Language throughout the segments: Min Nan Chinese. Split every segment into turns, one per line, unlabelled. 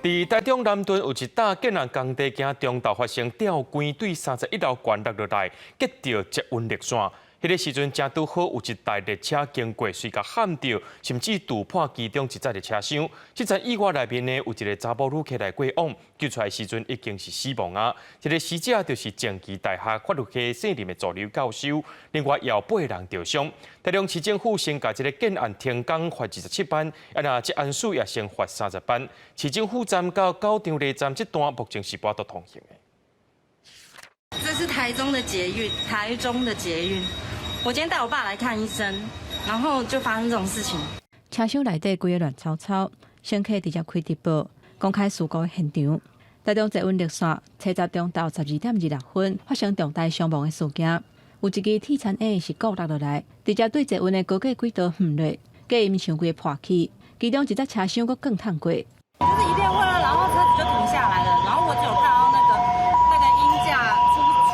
佇台中南屯有一棟建案工地，今中晝發生吊杆對31樓懸落落來，擊著捷運綠線。彼個時陣正拄好有一台列車經過，隨共撼著，甚至撞破其中一節的車廂。這場意外內面呢，有一個查某旅客來過往，救出來時陣已經是死亡啊！這個死者就是正基大學法律系現任的助理教授，另外有八個人著傷。台中市政府先共這個建案停工罰27萬，啊若職安署也先罰30萬。市政府站到九張犁站這段目前是無法通行的。
這是台中的捷運，台中的捷運。我今天帶我爸來看醫生，然後就發生這種事情。
車廂內底規個亂糟糟，乘客直接開直播，公開事故現場。台中捷運綠線，初十中晝12點26分發生重大傷亡的事件，有一支鐵田仔石鼓落落來，直接對捷運的高架軌道橫落，隔音牆規個破去，其中一節車廂閣更燙過。
就是一片混亂，然後車子就停下來了，然後我只有看到那個鷹架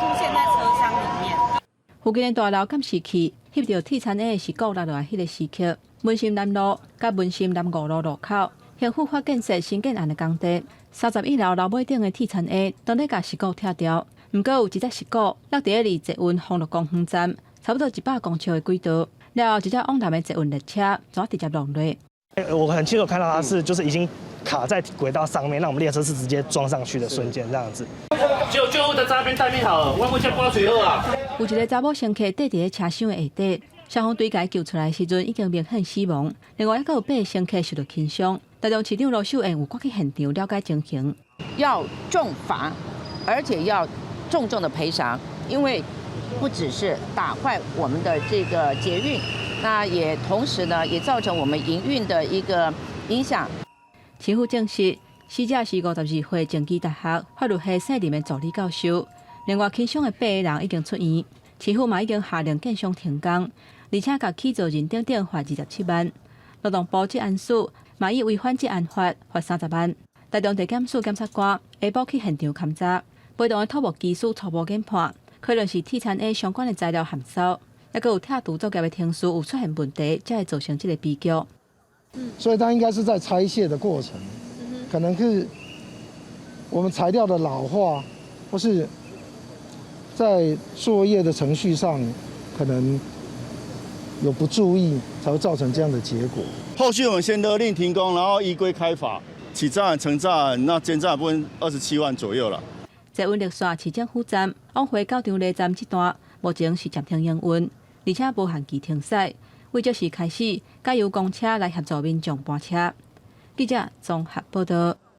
出現在車廂裡面。
附近的大樓監視器翕著鐵田仔石鼓落落來彼個時刻，文心南路佮文心南五路路口，興富發建設新建案的工地，31樓樓尾頂的鐵田仔當咧共石鼓拆掉，毋過有一節石鼓落佇咧離捷運豐樂公園站差不多100公尺的軌道，了後一節往南的捷運列車就直接撞落。
我很清楚看到它是就是已經卡在軌道上面，那我們列車是直接撞上去的瞬間，這樣子。
救救護車在那邊待命好了，我先掛水好啊。
有一個查某乘客綴佇咧車廂的下底，消防隊共伊救出來時陣已經明顯死亡。另外，猶閣有八個乘客受到輕傷。台中市長盧秀燕有趕去現場了解情形，
要重罰，而且要重重的賠償，因為不只是打壞我們的這個捷運，那也同時呢，也造成我們營運的一個影響。
市府證實，死者是52歲正基大學法律系現任的助理教授。另外，輕傷的八個人已經出院，市府嘛已經下令建商停工，而且共起造人等等罰27萬。勞動部職安署嘛以違反職安法罰30萬。台中地檢署檢察官下晡去現場勘查，陪同的土木技師初步研判，可能是鐵田仔相關的材料含燒，猶閣有拆除作業的程序有出現問題，才會造成這個悲劇。
所以，它應該是在拆卸的過程，可能是我們材料的老化，或是在作業的程序上可能有不注意，才會造成這樣的結果。
後續我們先勒令停工，然後依規開罰，起詐成詐，那監詐部分27萬左右了。
捷運綠線市政府站往回九張犁站這段，目前是暫停營運，而且無限期停駛。為這時開始，改由公車來協助民眾搬車。記者綜合報道。